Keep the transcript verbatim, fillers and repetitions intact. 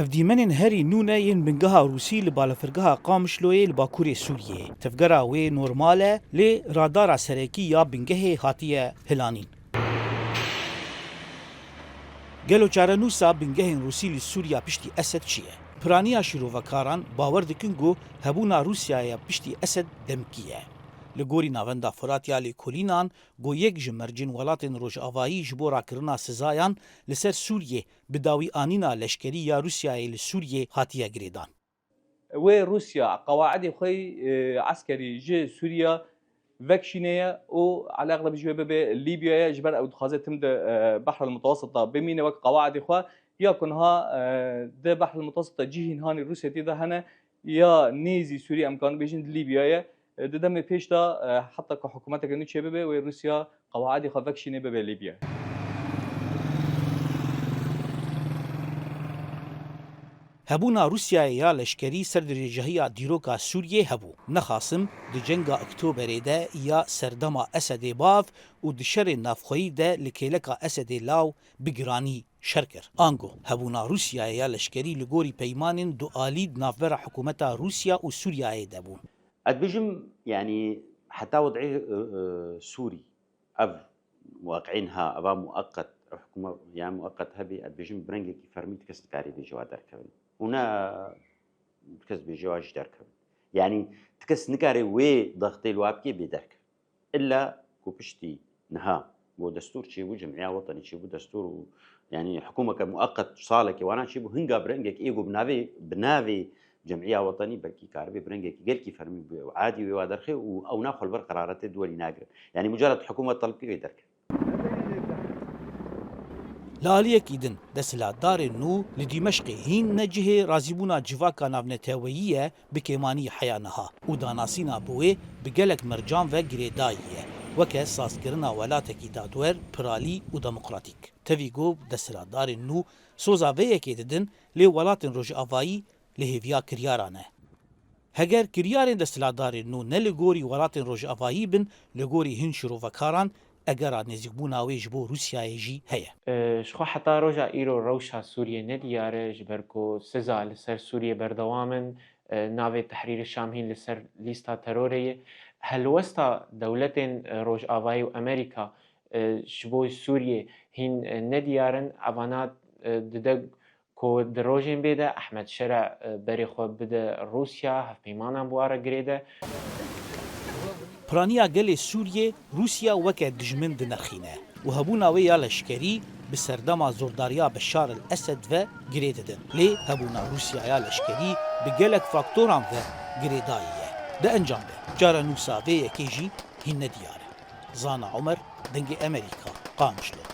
Ev dîmenên herî nû ne yên bingeha Rûsî li balafirgeha Qamişloyê li bakurê Sûriyeyê. Tevgera wê normal e, lê radara serekî ya bingehê hatiye hilanîn. Gelo çarenûsa bingehên Rûsî li Sûriya piştî Esed çi ye? Piraniya şîrovekaran bawer dikin ku hebûna Rûsyayê ya piştî Esed demkî ye. Li gorî Navenda Firat ya Lêkolînan, ku yek ji mercên welatên Rojavayî ji bo rakirina sizayan li ser Sûriyê bi dawî anîna leşkerî ya Rûsyayê li Sûriyê hatiye girêdan. Wê Rûsya qewaidê xwe yî, e, eskerî ji Sûriya vekişîne ye û eleqleb ji wê bibe Lîbyayê, ji ber ew dixwaze tim di, e, Behrel Mutewessit de bimîne wek qewaidê xwe, ya ku niha, e, di Behrel Mutewessit de cihên hanî Rûsyayê tê de hene, ya nêzî Sûriyê em karin bêjin di Lîbyayê. E, di demê pêş de, e, heta ku hikûmeteke nû çêbibe, wê Rûsya qewaidê xwe vekişîne bibe Lîbya. Hebûna Rûsyayê ya leşkerî ser dirêjahiya dîroka Sûriyê hebû. Nexasim di cenga Oktoberê de ya serdema Esedê bav û di şerên navxweyî de li kêleka Esedê law bi giranî şer kir. Ango hebûna Rûsyayê ya leşkerî li gorî peymanên dualî di navbera hikûmeta Rûsya û Sûriyayê de bûn. Ez dibêjim, yanî heta wed'ê, e, e, Sûrî, ev weqî niha, eva mueqet, hikûme-, yanî mueqet hebî, ez dibêjim bi rengekî fermî ti kes nikarî bêje wa derkevin. Û ne ti kes bêje wa jî derkevin. Yanî ti kes nikarê wê dextê li wa bikê bê derkevin. Îlla ku piştî niha ku destûr çêbû, Cemîya Wetenî çêbû, destûr û, yanî, hikûmeke mueqet salekê wana çêbû, hinga bi rengekî ê ku bi navê, bi navê Cemîya Wetenî belkî karibê bi rengekî gelkî fermî bi adî wê wa derxê û ew naxwe li ber qeraretê duwelî nagirin. Yanî, mucared hikûmet telb kir wê derke. Li aliyekî din, desthilatdarên nû li Dîmeşqê hîn ne cihê razîbûna civaka navneteweyî ye bi kêmanî heya niha û danasîna bi wê bi gelek mercan ve girêdayî ye, weke sazkirina welatekî dadwer, piralî û demokratîk. Tevî ku desthilatdarên nû soza vê yekê didin, lê welatên Rojavayî li hêviya kiryara ne. Heger kiryarên desthilatdarên nû ne li gorî welatên Rojavayî bin, li gorî hin şîrovekaran, egera nêzîkbûna wê ji bo Rûsyayê jî heye. E, ji xwe heta roja îro rewşa Sûriyê nediyar e, ji ber ku siza li ser Sûriyê berdewam in, e, navê Tehrîrê Şam hîn li ser lîsta terorê ye. Helwesta dewletên, e, Rojavayî û Amerîka, e, ji bo Sûriyê hîn, e, nediyar in. Evana, e, dide ku di rojên bê de Ehmed Şera, e, berê xwe bide Rûsya, hevpeymanan bi wan re girêde. Piraniya gelê Sûriyê Rûsya weke dijmin dinirxîne û hebûna wê ya leşkerî bi serdema zordariya Beşar el Esed ve girê didin. Lê hebûna Rûsya ya leşkerî bi gelek faktoran ve girêdayî ye. Di encam de çarenûsa vê yekê jî hîn nediyar e. Zana Omer, Dengê Amerîka, Qamişlo.